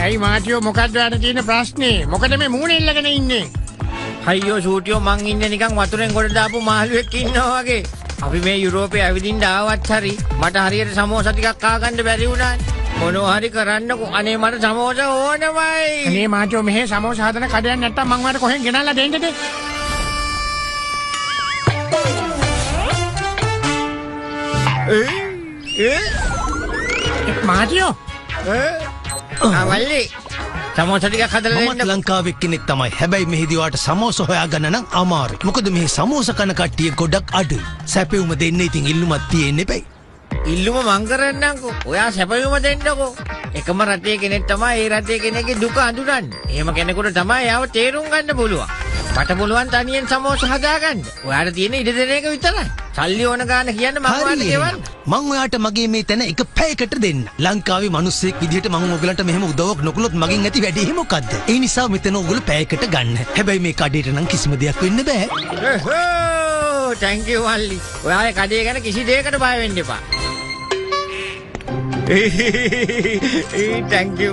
ඇයි මාටියෝ මොකද්ද ඔයාලට තියෙන ප්‍රශ්නේ? මොකද මේ මූණ එල්ලගෙන ඉන්නේ? අයියෝ සූටියෝ මං ඉන්නේ නිකන් වතුරෙන් ගොඩ දාපු මාළුවෙක් ඉන්නවා වගේ. අපි මේ යුරෝපේ ඇවිදින්න ආවත් හරි මට හරියට සමෝසා ටිකක් කා ගන්න බැරි වුණානේ. මොනවා හරි කරන්නකෝ. අනේ මට සමෝසා ඕනමයි. අනේ මාටියෝ මෙහෙ සමෝසා හදන කඩයක් නැත්තම් මං ඔයාලට කොහෙන් ගෙනල්ලා දෙන්නද? ඒ මාටියෝ මල්ලි සමෝසා ටිකක් හදලා මමත් දෙන්න. ලංකාවේ කෙනෙක් තමයි. හැබැයි මෙහිදී ඔයාට සමෝස හොයාගන්න නම් අමාරුයි. මොකද මෙහි සමෝස කන කට්ටිය ගොඩක් අඩුයි. සැපයුම දෙන්න ඉතින් ඉල්ලුමක් තියෙන්න එපැයි. ඉල්ලුම මං කරන්නම්කෝ. ඔයා සැපයුම දෙන්නකෝ. එකම රටේ කෙනෙක් තමයි ඒ රටේ කෙනෙක්ගේ දුක අඳුරන්නේ. එහෙම කෙනෙකුට තමයි එයාව තේරුම් ගන්න පුළුවන්. මට පුළුවන් තනියෙන් සමෝස හදාගන්න. ඔයාට තියෙන ඉඩ දෙන එක විතරයි. සල්ලි ඕන ගාන කියන්න මං ඔයාට හරි ගෙවන්න. එහෙනම්. මං ඔයාට මගේ මේ තැන එක පැයකට දෙන්න. ලංකාවේ මිනිස්සෙක් විදිහට මං ඔයගලන්ට මෙහෙම උදව්වක් නොකළොත් මගෙන් ඇති වැඩේ මොකද්ද? ඒ නිසා මෙතන ඔයගොල්ලෝ පැයකට ගන්න. හැබැයි මේ කඩේට නම් කිසිම දෙයක් වෙන්න බෑ. ඔහෝ thank you මල්ලි. ඔයා ඒ කඩේ ගැන කිසි දෙයකට බය වෙන්න එපා. Thank you.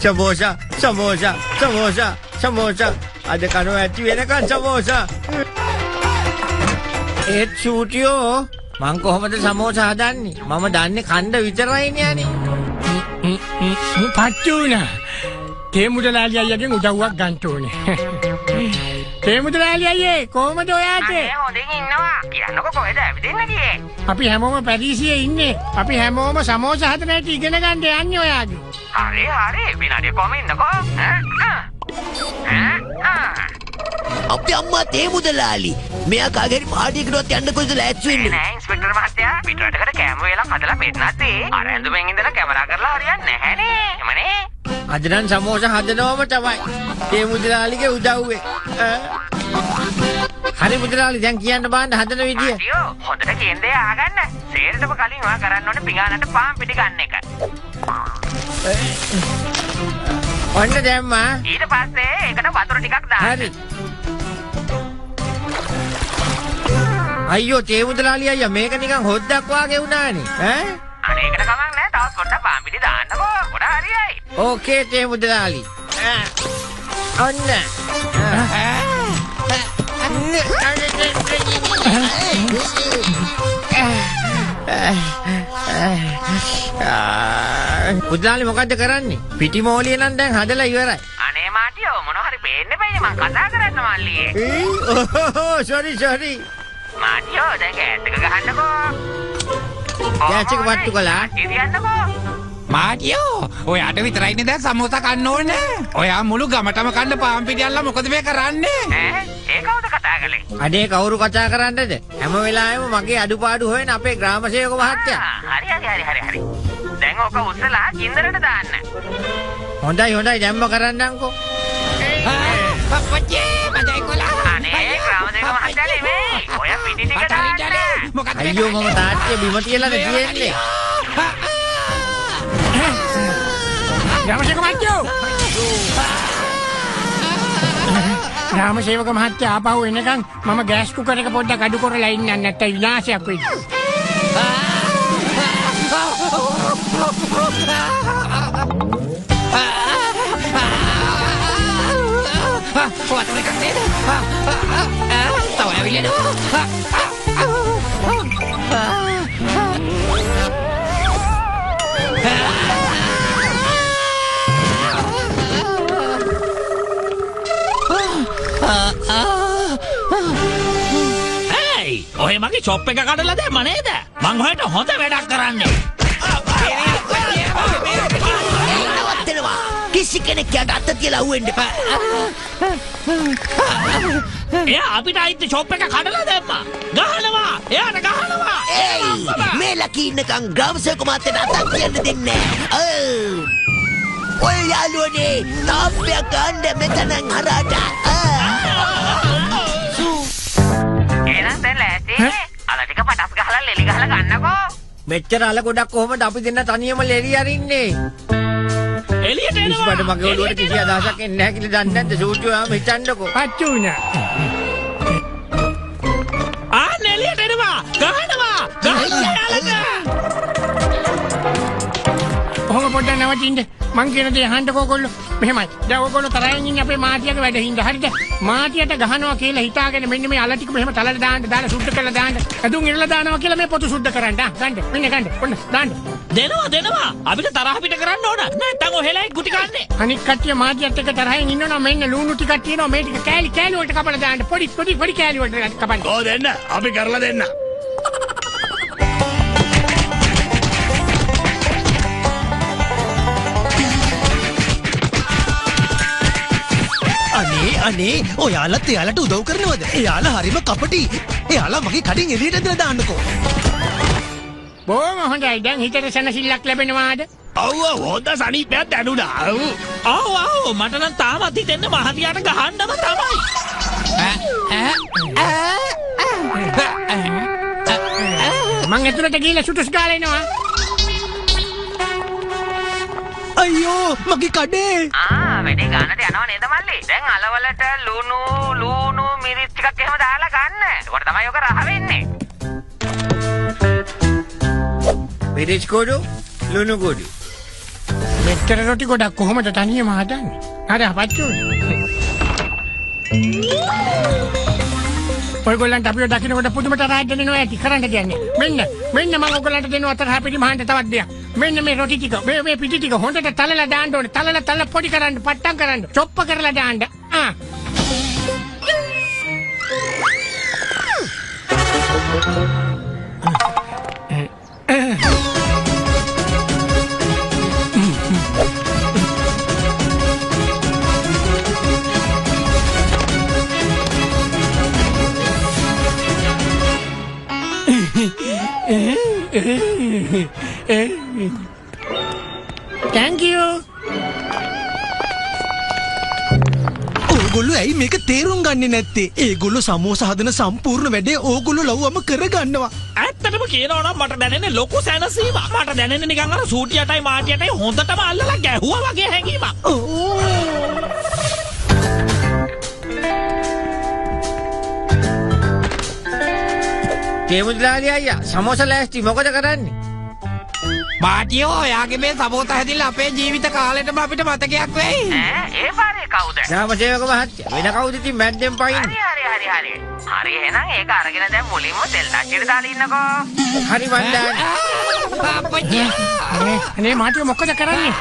Samosa samosa samosa samosa. අද කනවා ඇති වෙනකන් සමෝසා. ඒත් සූටියෝ මං කොහොමද සමෝසා හදන්නේ? මම දන්නේ කණ්ඩ විතරයිනේ අනේ. පච්චු වුණා. තේ මුදලාලි අයියාගෙන් උදව්වක් ගන්න ඕනේ. තේ මුදලාලි අයියේ කොහොමද ඔයාට? අනේ හොඳින් ඉන්නවා. කියන්නකෝ කොහෙද ඇවිදින්න ගියේ? අපි හැමෝම පැරිසියේ ඉන්නේ. අපි හැමෝම සමෝසා හදන හැටි ඉගෙන ගන්න යන්නේ ඔයාගේ. හරි හරි විනාඩියක් කොහම ඉන්නකෝ. අපේ අම්මා තේ මුදලාලි. මෙයා කාගේ හරි පාටියකටවත් යන්න කොයිද ලෑස්ති වෙන්නේ? නෑ ඉන්ස්පෙක්ටර් මහත්තයා පිටරටකට කෑම වේලක් හදලා පෙන්නද්දී අර ඇඳුමෙන් ඉඳලා කැමරා කරලා හරියන්නේ නැහැනේ. එහෙමනේ. අද නම් සමෝසා හදනවම තමයි. තේ මුදලාලිගේ උදව්වේ. හරි මුදලාලි දැන් කියන්න බාන්න හදන විදිය. අයියෝ හොඳට කියන දේ අහගන්න. සේරටම කලින් ඔයා කරන්න ඕනේ පිඟානට පාන් පිටි ගන්න එක. ඔන්න දැම්මා. ඊට පස්සේ ඒකට වතුර ටිකක් දාන්න. හරි. අයියෝ තේ මුදලාලි අයියා මේක නිකන් හොද්දක් වාගේ වුණානේ. ඈ? අනේ ඒකට කමක් නෑ. තවත් පොඩ්ඩක් පාන් පිටි දාන්නකෝ. ගොඩ හරියයි. ඕකේ තේ මුදලාලි. ඔන්න. මුදලාලි මොකද්ද කරන්නේ? පිටි මෝලිය නම් දැන් හදලා ඉවරයි. අනේ මාටියෝ මොන හරි පේන්න බෑනේ මං කතා කරන්න මල්ලියේ. ඕ සෝරි සෝරි. මාටියෝ දැන් ගෑස් එක ගහන්නකෝ. ගෑස් එක පත්තු කළා. ඉතියන්නකෝ. මාටියෝ ඔයාට විතරයිනේ දැන් සමෝසා කන්න ඕනේ. ඔයා මුළු ගමටම කන්න පාන් පිටි අල්ලලා මොකද මේ කරන්නේ? ඈ ඒ කවුද කතා කළේ? අනේ කවුරු කතා කරන්නද? හැම වෙලාවෙම මගේ අඩුපාඩු හොයන අපේ ග්‍රාම සේවක මහත්තයා. හරි හරි හරි හරි හරි. දැන් ඕක උස්සලා ගින්දරට දාන්න. හොඳයි හොඳයි දැම්ම කරන්නම්කෝ. අප්පච්චි මජයි කොලා. අනේ ග්‍රාම සේවක මහත්තයා නෙමෙයි. ඔය පිටි ටික දාන්න. මොකද්ද මේ අයියෝ මම තාත්තේ බිම තියලාද තියෙන්නේ? ග්‍රාම සේවක මහත්තයෝ. ග්‍රාම සේවක මහත්තයා ආපහු එනකන් මම ගෑස් කුකර් එක පොඩ්ඩක් අඩු කරලා ඉන්නම් නැත්තම් විනාශයක් වෙයි. වතුර එකක් නේද? තව ඇවිල්ලා එනවා. ඒයි ඔය මගේ ෂොප් එක කඩලා දැම්ම නේද? මං ඔයාට හොඳ වැඩක් කරන්නේ. නවත්තනවා. කිසි කෙනෙක් යාට අත තියලා අහුවෙන්න එපා. එයා අපිට අයිති ෂොප් එක කඩලා දැම්මා. ගහනවා. එයාට ගහනවා. ඒයි මේ ලකී ඉන්නකන් ග්‍රාම සේවක මහත්තයාට අතක් තියන්න දෙන්නේ නෑ. ඔය යාළුවනේ තාප්පයක් ගන්න මෙතනන් හරහට. එහෙනම් දැන් ලෑස්තිනේ. අල ටික පටස් ගහලා ලෙලි ගහලා ගන්නකෝ. මෙච්චර අල ගොඩක් කොහොමද අපි දෙන්න තනියම ලෙලි අරින්නේ? එළියට එනවා. ඉස්මට මගේ ඔළුවට කිසි අදහසක් එන්නේ නැහැ කියලා දන්නේ නැද්ද? සූටියෝ ආම හිතන්නකෝ. පච්චු වුණා. ආන්න එළියට එනවා. ගහනවා. ගහන්න යාළුවා. නවතින්න. මං කියන දේ අහන්නකෝ ඔයගොල්ලෝ. මෙහෙමයි. දැන් ඔයගොල්ලෝ තරහින් ඉන්නේ අපේ මාටියාගේ වැඩ හින්දා. හරිද? මාටියට ගහනවා කියලා හිතාගෙන මෙන්න මේ අල ටික මෙහෙම තලලා දාන්න, දාලා සුද්ධ කරලා දාන්න. ඇඳුම් ඉරලා දානවා කියලා මේ පොතු සුද්ධ කරන්න. ආ ගන්න. මෙන්න ගන්න. ඔන්න දාන්න. දෙනවා දෙනවා. අපිට තරහ පිට කරන්න ඕන. නැත්තම් ඔහෙලයි ගුටි කන්නේ. අනික් කට්ටිය මාටියත් එක්ක තරහින් ඉන්නවනම් මෙන්න ලුණු ටිකක් තියෙනවා. මේ ටික කෑලි කෑලි වලට කපලා දාන්න. පොඩි පොඩි පොඩි කෑලි වලට කපන්න. ඔව් දෙන්න. අපි කරලා දෙන්න. අනේ අනේ ඔයාලත් එයාලට උදව් කරනවද? එයාලා හරිම කපටි. එයාලා මගේ කඩෙන් එළියට ඇදලා දාන්නකෝ. බොහොම හොඳයි. දැන් හිතට සැනසෙල්ලක් ලැබෙනවාද? ඔව් ඔව් හොඳ සනීපයක් දැනුණා. ඔව්. ඔව් ඔව් මට නම් තාමත් හිතෙන්නේ මහතියාට ගහන්නම තමයි. මං ඇතුළට ගිහලා සුටුස් ගාලා එනවා. අයියෝ මගේ කඩේ. ආ වැඩේ ගන්නට යනවා නේද මල්ලි? දැන් අලවලට ලුණු ලුණු මිරිස් ටිකක් එහෙම දාලා ගන්න. ඒකට තමයි ඔක රහ වෙන්නේ. මිරිස් කුඩු ලුණු කුඩු. මෙච්චර රොටි ගොඩක් කොහොමද තනියම හදන්නේ? හරි අපච්චෝ. ඔයගොල්ලන්ට අපිව දකින්නකොට පුදුම තරහක් දැනෙනවා ඇති. කරන්න කියන්නේ. මෙන්න මෙන්න මම ඔයගොල්ලන්ට දෙනවා තරහ පිටිමහන්ට තවත් දෙයක්. මෙන්න මේ රොටි ටික මේ මේ පිටි ටික හොඳට තලලා දාන්න ඕනේ. තලලා තලලා පොඩි කරන්න, පට්ටම් කරන්න, චොප්ප කරලා දාන්න. ආ Thank you. ඕගොල්ලෝ ඇයි මේක තේරුම් ගන්නේ නැත්තේ? ඒගොල්ලෝ සමෝස හදන සම්පූර්ණ වැඩේ ඕගොල්ලෝ ලව්වම කරගන්නවා. ඇත්තටම කියනවා නම් මට දැනෙන්නේ ලොකු සැනසීමක්. මට දැනෙන්නේ නිකන් අර සූටියටයි මාටියටයි හොඳටම අල්ලලා ගැහුවා වගේ හැඟීමක්. තේ මුදලාලි අයියා සමෝස ලෑස්ති මොකද කරන්නේ? මාටියෝ ඔයාගේ මේ සමෝස හැදිලා අපේ ජීවිත කාලෙටම අපිට මතකයක් වෙයි. ඈ ඒ පාරේ කවුද? ග්‍රාම සේවක මහත්තයා වෙන කවුද ඉතින් මැද්දෙන් පයින්නේ? හරි හරි හරි හරි. හරි එහෙනම් ඒක අරගෙන දැන් මුලින්ම තෙල් තට්ටියට දාලා ඉන්නකෝ. හරි මං දාන්නේ. අප්පච්චි. අනේ මාටියෝ මොකද කරන්නේ?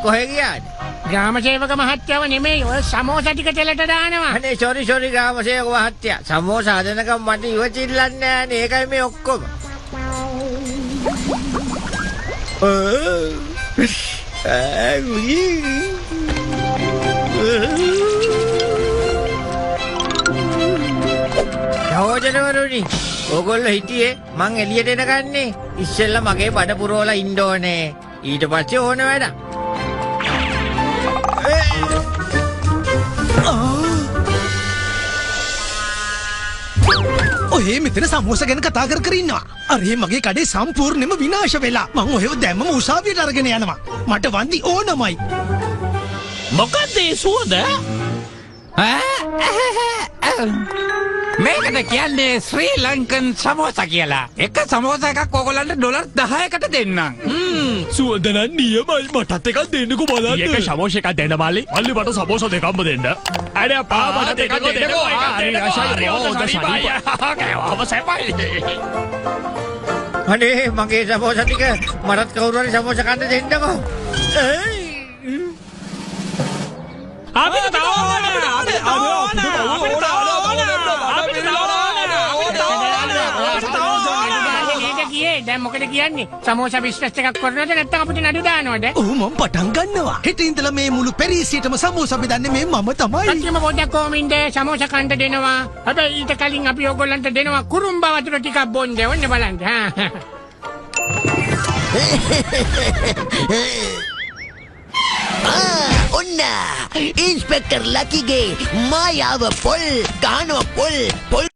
කොහෙ ගියාද? ග්‍රාම සේවක මහත්තයාව නෙමෙයි ඔය සමෝස ටික තෙලට දානවා. අනේ සෝරි සෝරි ග්‍රාම සේවක මහත්තයා. සමෝස හදනකම් මට ඉවසිල්ලක් නෑනේ. ඒකයි මේ ඔක්කොම. සහෝදරවරුනි, ඕගොල්ලෝ හිටියේ මං එළියට එනකන්නේ. ඉස්සෙල්ලා මගේ බඩ පුරවලා ඉන්න ඕනේ. ඊට පස්සේ ඕන වැඩක්. ඔහේ මෙතන සමෝස ගැන කතා කර කර ඉන්නවා. අරේ මගේ කඩේ සම්පූර්ණයෙන්ම විනාශ වෙලා. මං ඔහෙව දැම්මම උසාවියට අරගෙන යනවා. මට වන්දි ඕනමයි. මොකද්ද ඒ සුවඳ? මේකට කියන්නේ ශ්‍රී ලංකන් සමෝස කියලා. එක සමෝස එකක් ඕගොල්ලන්ට ඩොලර් 10කට දෙන්නම්. සුවඳ නම් නියමයි. මටත් එකක් දෙන්නකෝ බලන්න. එක සමෝස එකක් දෙන්න මල්ලි. මල්ලි මට සමෝස දෙකක්ම දෙන්න. අනේ අප්පා මට දෙකක් දෙන්නකෝ. හරි රසයි. හොඳ සනීපයි. කෑවම සැපයි. අනේ මගේ සමෝස ටික මටත් කවුරු හරි සමෝස කන්න දෙන්නකෝ. අපිට තව ඕන. අපිට තව ඕන. අපිට තව ඕන. අපිට තව ඕන. අපිට තව ඕන. අපිට තව ඕන. නේද ගියේ? දැන් මොකද කියන්නේ? සමෝස බිස්නස් එකක් කරනවද නැත්නම් අපිට නඩු දානවද? ඔව් මං පටන් ගන්නවා. හෙට ඉඳලා මේ මුළු පෙරිසියටම සමෝස බෙදන්නේ මේ මම තමයි. කට්ටියම පොඩ්ඩක් කොමින්ද සමෝස කන්න දෙනවා. හැබැයි ඊට කලින් අපි ඕගොල්ලන්ට දෙනවා කුරුම්බා වතුර ටිකක් බොන්න. ඔන්න බලන්න. ඔන්න ඉන්ස්පෙක්ටර් ලකිගේ මායාව පොල් ගහනවා පොල් පොල්.